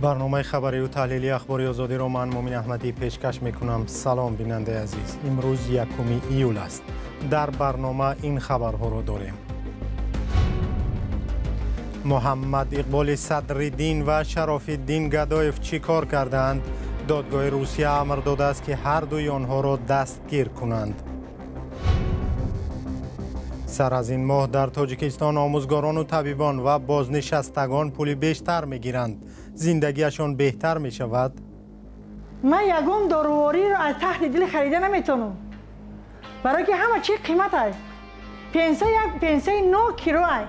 Барномаи хабарию таҳлилии Ахбори Озодиро ман Мумин Аҳмадӣ пешкаш мекунам. Салом, бинандаи азиз. Имрӯз 1 июл аст. Дар барнома ин хабарҳоро дорем. Муҳаммад Иқболи Садриддин ва Шарофиддин Гадоев чӣ кор кардаанд? Додгоҳи Русия амр додааст, ки ҳар дуи онҳоро дастгир кунанд. Сар аз ин моҳ дар Тоҷикистон омӯзгорону табибон ва бознишастагон пули бештар мегиранд. Зиндагиашон беҳтар мешавад? Ман ягон дорувориро аз таҳти дил харида наметавонам, барое ки ҳама чи қимат ай. Пенсия як пенсияи нокиро ай.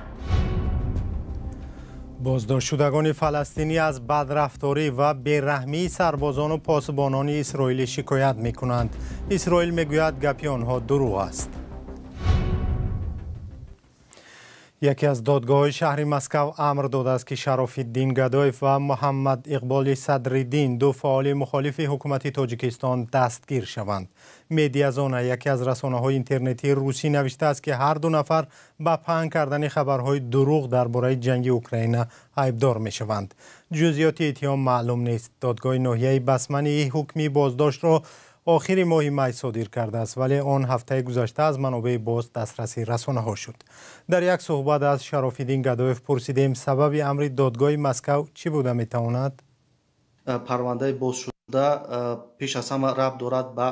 Боздоштшудагони фаластинӣ аз бадрафторӣ ва бераҳмии сарбозону посбонони исроилӣ шикоят мекунанд. Исроил мегӯяд, гапи онҳо дурӯғ аст. Яке аз додгоҳҳои шаҳри Москав амр додааст, ки Шарофиддин Гадоев ва Муҳаммад Иқболи Садриддин, ду фаъоли мухолифи ҳукумати Тоҷикистон, дастгир шаванд. Медиазона, яке аз расонаҳои интернетии русӣ, навиштааст, ки ҳар ду нафар ба паҳн кардани хабарҳои дурӯғ дар бораи ҷанги Украина айбдор мешаванд. Ҷузъиёти иттиҳом маълум нест. Додгоҳи ноҳияи Басмани ҳукми боздоштро охири моҳи май содир кардааст, вале он ҳафтаи гузашта аз манобеи боз дастраси расонаҳо шуд. Дар як суҳбат аз Шарофиддин Гадоев пурсидем, сабаби амри додгоҳи Москав чӣ буда метавонад? Парвандаи бозшуда пеш аз ҳама рабт дорад ба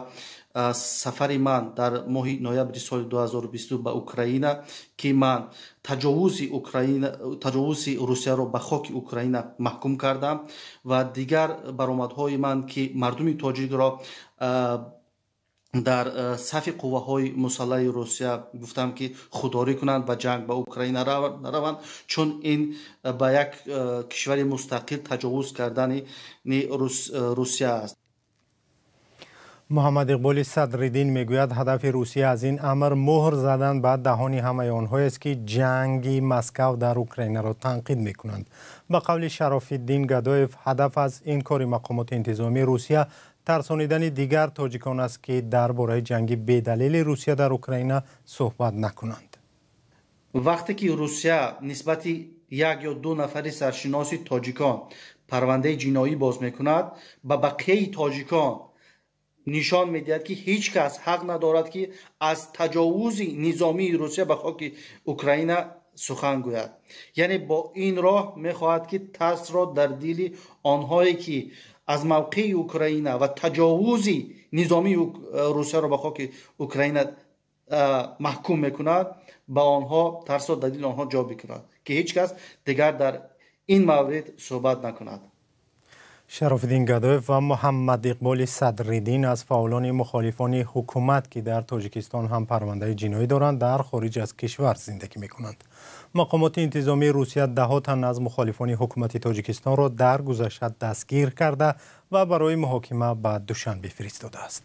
сафари ман дар моҳи ноябри соли 2022 ба Украина, ки ман таҷовузи Украина, таҷовузи Русияро ба хоки Украина маҳкум кардам ва дигар баромадҳои ман, ки мардуми тоҷикро дар сафи қувваҳои мусаллаҳи Русия гуфтам, ки худдорӣ кунанд, ба ҷанг ба Украина нараванд, чун ин ба як кишвари мустақил таҷовуз кардани Русия аст. Муҳаммад Иқболи Садриддин мегӯяд, ҳадафи Русия аз ин амр муҳр задан ба даҳони ҳамаи онҳоест, ки ҷанги Москав дар Украинаро танқид мекунанд. Ба қавли Шарофиддин Гадоев, ҳадаф аз ин кори мақомоти интизомии Русия тарсонидани дигар тоҷикон аст, ки дар бораи ҷанги бедалели Русия дар Украина суҳбат накунанд. Вақте ки Русия нисбати як ё ду нафари саршиноси тоҷикон парвандаи ҷиноӣ боз мекунад, ба бақияи тоҷикон нишон медиҳад, ки ҳеҷ кас ҳақ надорад, ки аз таҷовузи низомии Русия ба хоки Украина сухан гӯяд. Яъне бо ин роҳ мехоҳад, ки тарсро дар дили онҳое, ки аз мавқеи Украина ва таҷовузи низомии Русияро ба хоки Украина маҳкум мекунад, ба онҳо тарсро дар дили онҳо ҷо бикунад, ки ҳеҷ кас дигар дар ин маврид суҳбат накунад. Шарофиддин Гадоев ва Муҳаммад Иқболи Садриддин аз фаъолони мухолифони ҳукумат, ки дар Тоҷикистон ҳам парвандаи ҷиноӣ доранд, дар хориҷ аз кишвар зиндагӣ мекунанд. Мақомоти интизомии Русия даҳо тан аз мухолифони ҳукумати Тоҷикистонро дар гузашта дастгир карда ва барои муҳокима ба Душанбе фиристодааст.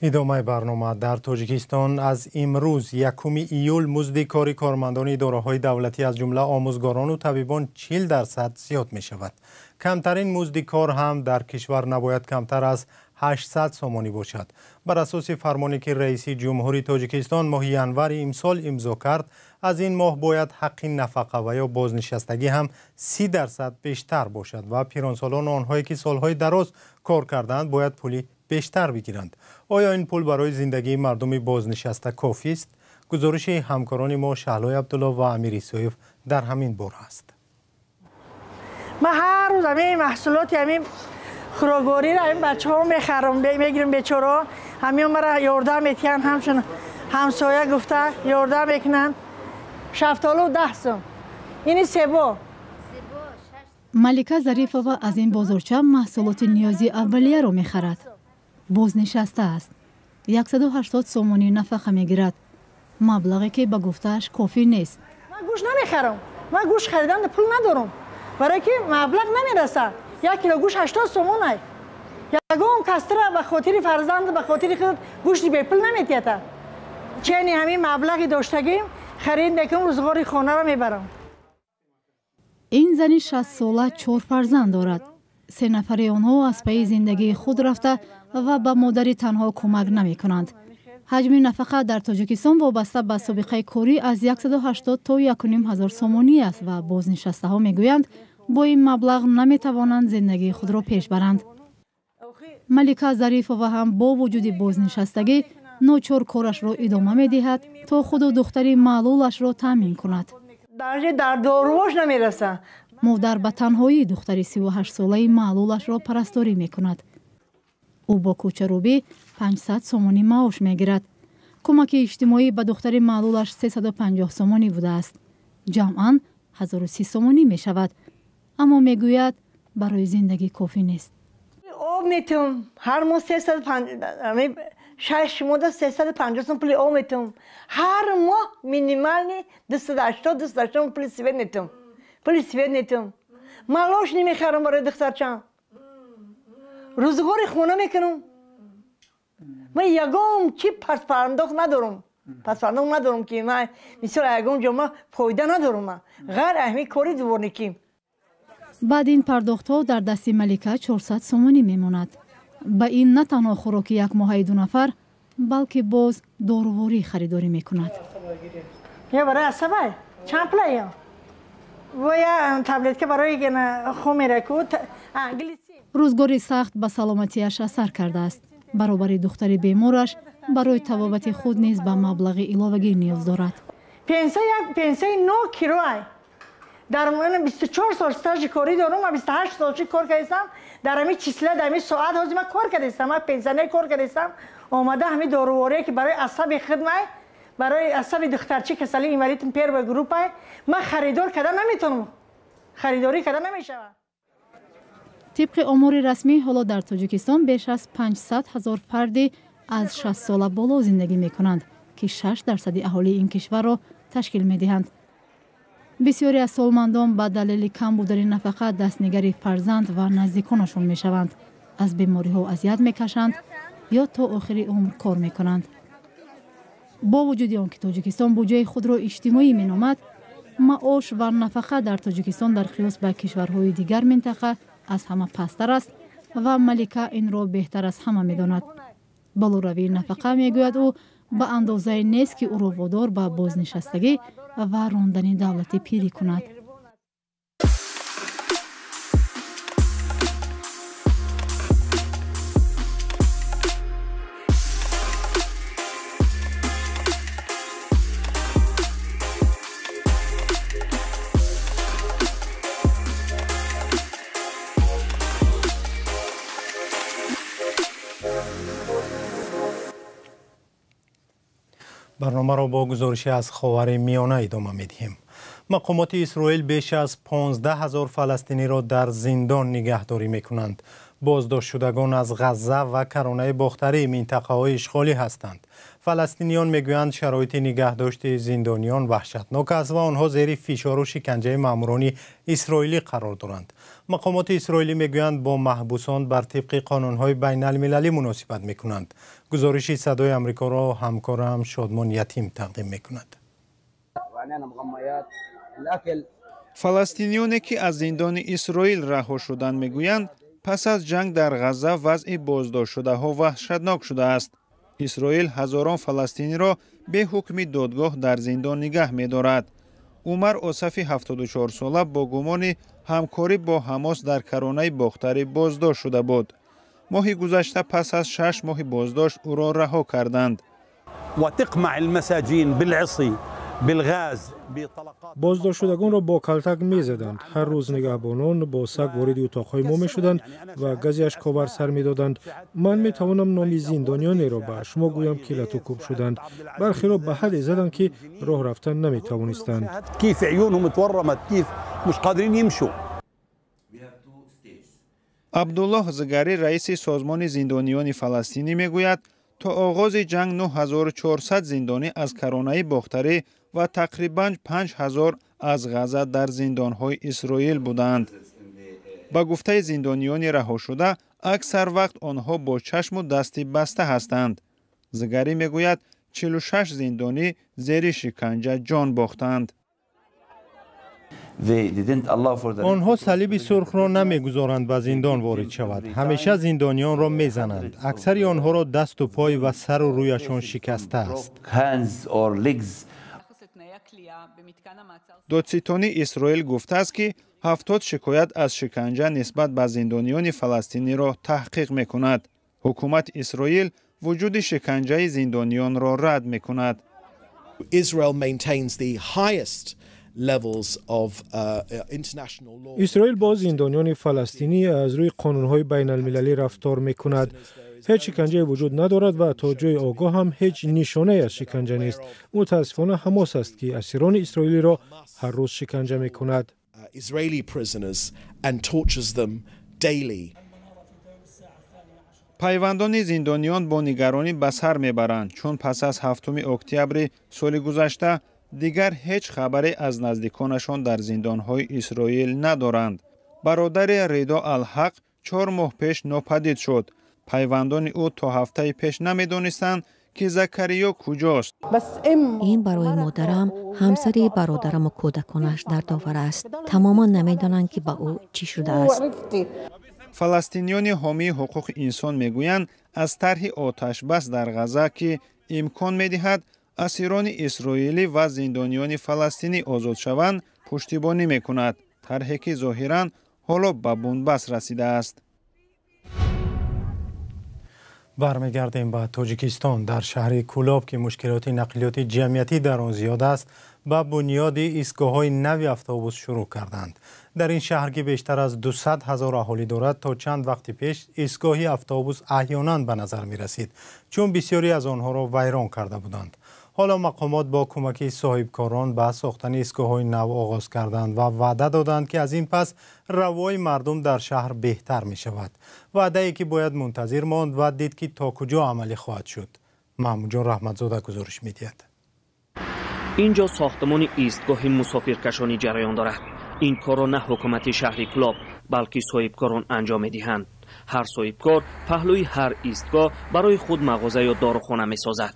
Идомаи барнома. Дар Тоҷикистон аз имрӯз, 1 июл, музди кори кормандони идораҳои давлатӣ, аз ҷумла омӯзгорону табибон, 40% зиёд мешавад. Камтарин музди кор ҳам дар кишвар набояд камтар аз 800 сомонӣ бошад. Бар асоси фармоне, ки раиси ҷумҳури Тоҷикистон моҳи январи имсол имзо кард, аз ин моҳ бояд ҳаққи нафақа ва ё бознишастагӣ ҳам 30% бештар бошад ва пиронсолону онҳое, ки солҳои дароз кор кардаанд, бояд пули бештар бигиранд. Оё ин пул барои зиндагии мардуми бознишаста кофист? Гузориши ҳамкорони мо Шаҳлои Абдулло ва Амир Исоев дар ҳамин бора аст. Ман ҳар рӯз ҳамин маҳсулоти, ҳамин хӯроквориро ҳамин бачаҳо мехарам, мегирам. Бечораҳо ҳамин мара ёрдам метиҳанд, ҳамчун ҳамсоя гуфта ёрдам мекунанд. Шафтолу 10 сум, ини себо. Малика Зарифова аз ин бозорча маҳсулоти ниёзи аввалияро мехарад. Бознишаста аст, 180 сомонӣ нафақа мегирад, маблағе ки ба гуфтааш кофӣ нест. Ман гӯшт намехарам, ман гӯшт харидан пул надорам, барое ки маблағ намерасад. 1 кило гӯшт 80 сомонай. Ягон кастра ба хотири фарзанд, ба хотири худ гӯшти бепул наметиҳата. Чени ҳамин маблағи доштагим харид мекунам, рӯзғори хонаро мебарам. Ин зани 60-сола чор фарзанд дорад. Се нафари онҳо аз пайи зиндагии худ рафта ва ба модари танҳо кӯмак намекунанд. Ҳаҷми нафақа дар Тоҷикистон вобаста ба собиқаи корӣ аз 180 то 1500 сомонӣ аст ва бознишастаҳо мегӯянд, Бо ин маблағ наметавонанд зиндагии худро пеш баранд. Малика Зарифова ҳам бо вуҷуди бознишастагӣ ночор корашро идома медиҳад, то худу духтари маълулашро таъмин кунад. Дар доруош намераса. Модар ба танҳоӣ духтари 38-солаи маълулашро парасторӣ мекунад. Ӯ бо кӯчарӯбӣ 500 сомонӣ маош мегирад. Кӯмаки иҷтимоӣ ба духтари маълулаш 350 сомонӣ будааст. Ҷамъан 1030 сомонӣ мешавад. Аммо мегӯяд, барои зиндагӣ кофӣ нест. Об метум, ҳар моҳ 6 моҳда 350 сом пули об метум. Ҳар моҳ минимални 280 пули свет метум. Пули свет метум. Малош намехарам барои духтарчам. Рӯзгори хона мекунам. Ман ягон чи паспардохт надорам. Паспардохт надорам, ки ман мисол ягон ҷо ман фоида надорам. Ман ғайр аз ҳамин кори дворникӣ. Баъд ин пардохтҳо дар дасти Малика 400 сомонӣ мемонад. Ба ин на танҳо хӯроки якмоҳаи ду нафар, балки боз доруворӣ харидорӣ мекунад. Я барои асабай чанд пула я? Во я таблетка барои хомераку. Рӯзгори сахт ба саломатиаш асар кардааст. Баробари духтари бемораш барои табобати худ низ ба маблағи иловагӣ ниёз дорад. Пенсия як пенсияи 9 кироай. Дар 24 сол стажи корӣ дорам, ман 28 сол чи кор кардастам. Дар ҳамин числа, дар ҳамин соат ҳозир ман кор кардастам, ман пенсионер кор кардастам. Омада ҳамин доруворие, ки барои асаби хидмай, барои асаби духтарчи касали инвалид первой группай, ман харидор карда наметавонам. Харидорӣ карда намешавад. Тибқи омори расмӣ, ҳоло дар Тоҷикистон беш аз 500 ҳазор фарди аз 60 сола боло зиндагӣ мекунанд, ки 6% аҳолии ин кишварро ташкил медиҳанд. Бисёре аз солмандон ба далели кам будани нафақа дастнигари фарзанд ва наздиконашон мешаванд, аз бемориҳо азият мекашанд ё то охири умр кор мекунанд. Бо вуҷуди он ки Тоҷикистон буҷаи худро иҷтимоӣ меномад, маош ва нафақа дар Тоҷикистон дар қиёс ба кишварҳои дигар минтақа аз ҳама пасттар аст ва Малика инро беҳтар аз ҳама медонад. Болоравии нафақа, мегӯяд ӯ, ба андозае нест, ки ӯро водор ба бознишастагӣ ва рондани давлати пирӣ кунад. Барномаро бо гузориши аз Ховари Миёна идома медиҳем. Мақомоти Исроил беш аз 15 ҳазор фаластиниро дар зиндон нигаҳдорӣ мекунанд. Боздоштшудагон аз Ғазза ва Каронаи Бохтарӣ, минтақаҳои ишғолӣ ҳастанд. Фаластиниён мегӯянд, шароити нигаҳдошти зиндониён ваҳшатнок аст ва онҳо зери фишору шиканҷаи маъмурони исроилӣ қарор доранд. Мақомоти исроилӣ мегӯянд, бо маҳбусон бар тибқи қонунҳои байналмилалӣ муносибат мекунанд. Гузориши Садои Амрикоро ҳамкорам Шодмон Ятим тақдим мекунад. Фаластиниёне, ки аз зиндони Исроил раҳо шуданд, мегӯянд, пас аз ҷанг дар Ғазза вазъи боздоштшудаҳо ваҳшатнок шудааст. Исроил ҳазорон фаластиниро бе ҳукми додгоҳ дар зиндон нигаҳ медорад. Умар Осафи 74-сола бо гумони ҳамкорӣ бо Ҳамос дар Каронаи Бохтарӣ боздошт шуда буд. Моҳи гузашта пас аз 6 моҳи боздошт ӯро раҳо карданд. Боздоштшудагонро бо калтак мезаданд. Ҳар рӯз нигаҳбонон бо саг вориди утоқҳои мо мешуданд ва гази ашковар сар медоданд. Ман метавонам номи зиндониёнеро ба шумо гӯям, ки латукӯб шуданд. Бархеро ба ҳадде заданд, ки роҳ рафтан наметавонистанд. Абдуллоҳ Зигарӣ, раиси созмони зиндониёни фаластинӣ, мегӯяд, то оғози ҷанг 9400 зиндонӣ аз Каронаи Бохтарӣ ва тақрибан 5000 аз Ғаза дар зиндонҳои Исроил буданд. Ба гуфтаи зиндониёни раҳошуда, аксар вақт онҳо бо чашму дасти баста ҳастанд. Зигарӣ мегӯяд, 46 зиндонӣ зери шиканҷа ҷон бохтанд. Онҳо Салиби Сурхро намегузоранд ба зиндон ворид шавад. Ҳамеша зиндониёнро мезананд. Аксари онҳоро дасту пой ва сару рӯяшон шикаста аст. Додситонии Исроил гуфтааст, ки 70 шикоят аз шиканҷа нисбат ба зиндониёни фаластиниро таҳқиқ мекунад. Ҳукумати Исроил вуҷуди шиканҷаи зиндониёнро рад мекунад. Исроил бо зиндониёни фаластинӣ аз рӯи қонунҳои байналмилалӣ рафтор мекунад. Ҳеҷ шиканҷае вуҷуд надорад ва то ҷои огоҳ ҳам ҳеҷ нишонае аз шиканҷа нест. Мутаассифона, Ҳамос аст, ки асирони исроилиро ҳар рӯз шиканҷа мекунад. Пайвандони зиндониён бо нигаронӣ ба сар мебаранд, чун пас аз 7 октябри соли гузашта дигар ҳеҷ хабаре аз наздиконашон дар зиндонҳои Исроил надоранд. Бародари Ридо Алҳақ 4 моҳ пеш нопадид шуд. Пайвандони ӯ то ҳафтаи пеш намедонистанд, ки Закариё куҷост. Ин барои модарам, ҳамсари бародараму кӯдаконаш дардовар аст. Тамоман намедонанд, ки ба ӯ чӣ шудааст. Фаластиниёни ҳомии ҳуқуқи инсон мегӯянд, аз тарҳи оташбас дар Ғазза, ки имкон медиҳад асирони исроилӣ ва зиндониёни фаластинӣ озод шаванд, пуштибонӣ мекунад. Тарҳе ки зоҳиран ҳоло ба бунбаст расидааст. Бармегардем ба Тоҷикистон. Дар шаҳри Кӯлоб, ки мушкилоти нақлиёти ҷамъиятӣ дар он зиёд аст, ба бунёди истгоҳҳои нави автобус шурӯъ карданд. Дар ин шаҳр, ки бештар аз 200 ҳазор аҳолӣ дорад, то чанд вақти пеш истгоҳи автобус аҳёнан ба назар мерасид, чун бисёре аз онҳоро вайрон карда буданд. Ҳоло мақомот бо кӯмаки соҳибкорон ба сохтани истгоҳҳои нав оғоз карданд ва ваъда доданд, ки аз ин пас равои мардум дар шаҳр беҳтар мешавад. Ваъдае ки бояд мунтазир монд ва дид, ки то куҷо амалӣ хоҳад шуд. Маҳмудҷон Раҳматзода гузориш медиҳад. Инҷо сохтмони истгоҳи мусофиркашонӣ ҷараён дорад. Ин корро на ҳукумати шаҳри Кӯлоб, балки соҳибкорон анҷом медиҳанд. Ҳар соҳибкор паҳлӯи ҳар истгоҳ барои худ мағоза ё дорухона месозад.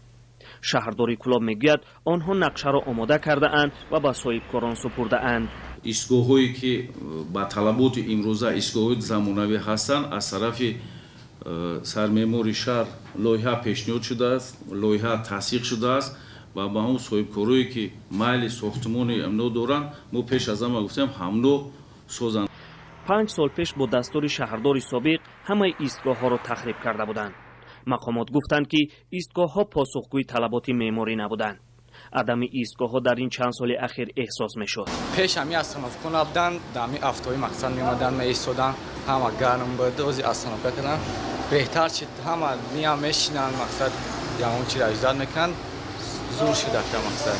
Шаҳрдори Кӯлоб мегӯяд, онҳо нақшаро омода кардаанд ва ба соҳибкорон супурдаанд. Истгоҳҳое ки ба талаботи имрӯза истгоҳҳои замонавӣ ҳастанд, аз тарафи сармеъмори шаҳр лоиҳа пешниҳод шудааст, лоиҳа тасдиқ шудааст ва ба он соҳибкорое ки майли сохтмони амно доранд, мо пеш аз ҳама гуфтем, ҳамно созанд. 5 сол пеш бо дастури шаҳрдори собиқ ҳамаи истгоҳҳоро тахриб карда буданд. Мақомот гуфтанд, ки истгоҳҳо посухгӯи талаботи меъморӣ набуданд. Адами истгоҳҳо дар ин чанд соли ахир эҳсос мешуд. Пеш ҳами остановка набуданд, дами автои мақсад меомаданд, меистоданд, ҳама гарм буд, ози остановка карданд. Беҳтар шид, ҳама меам мешинанд, мақсад ягон чиз иҷозат мекунанд, зур шуда ка мақсад.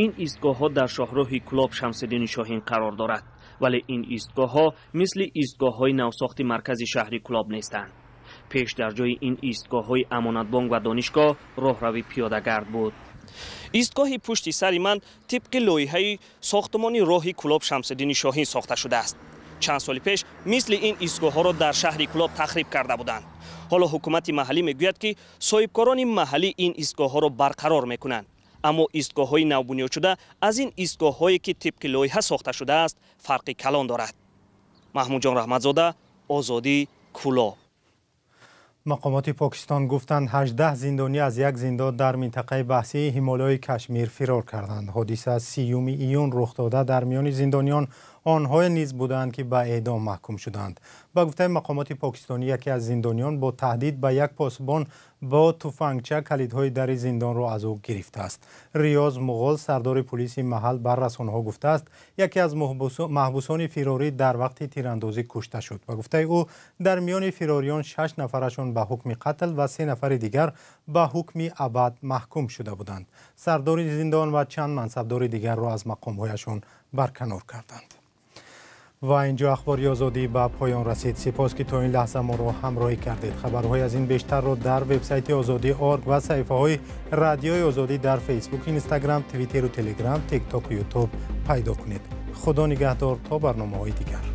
Ин истгоҳҳо дар шоҳроҳи Кӯлоб Шамсиддини Шоҳин қарор дорад, вале ин истгоҳҳо мисли истгоҳҳои навсохти маркази шаҳри Кӯлоб нестанд. Пеш дар ҷои ин истгоҳҳои Амонатбонк ва донишгоҳ роҳрави пиёдагард буд. Истгоҳи пушти сари ман тибқи лоиҳаи сохтмони роҳи Кӯлоб Шамсиддини Шоҳин сохта шудааст. Чанд соли пеш мисли ин истгоҳҳоро дар шаҳри Кӯлоб тахриб карда буданд. Ҳоло ҳукумати маҳаллӣ мегӯяд, ки соҳибкорони маҳаллӣ ин истгоҳҳоро барқарор мекунанд. Аммо истгоҳҳои навбунёдшуда аз ин истгоҳҳое ки тибқи лоиҳа сохта шудааст фарқи калон дорад. Маҳмудҷон Раҳматзода, Озодӣ, Кӯлоб. Мақомоти Покистон гуфтанд, 18 зиндонӣ аз як зиндон дар минтақаи баҳсии Ҳимолои Кашмир фирор карданд. Ҳодиса 30 июн рух дода. Дар миёни зиндониён онҳое низ буданд, ки ба эъдом маҳкум шуданд. Ба гуфтаи мақомоти покистонӣ, яке аз зиндониён бо таҳдид ба як посбон бо туфангча калидҳои дари зиндонро аз ӯ гирифтааст. Риёз Муғол, сардори пулиси маҳал, бар расонаҳо гуфтааст, яке аз маҳбусони фирорӣ дар вақти тирандозӣ кушта шуд. Ба гуфтаи ӯ, дар миёни фирориён 6 нафарашон ба ҳукми қатл ва 3 нафари дигар ба ҳукми абад маҳкум шуда буданд. Сардори зиндон ва чанд мансабдори дигарро аз мақомҳояшон барканор карданд. Ва инҷо ахбори Озодӣ ба поён расид. Сипос, ки то ин лаҳза моро ҳамроҳӣ кардед. Хабарҳои аз ин бештарро дар вебсайти Озодӣ орг ва саҳифаҳои радиои Озодӣ дар Фейсбук, Инстаграм, Твиттеру Телеграм, Тиктоку Ютуб пайдо кунед. Худо нигаҳдор то барномаҳои дигар.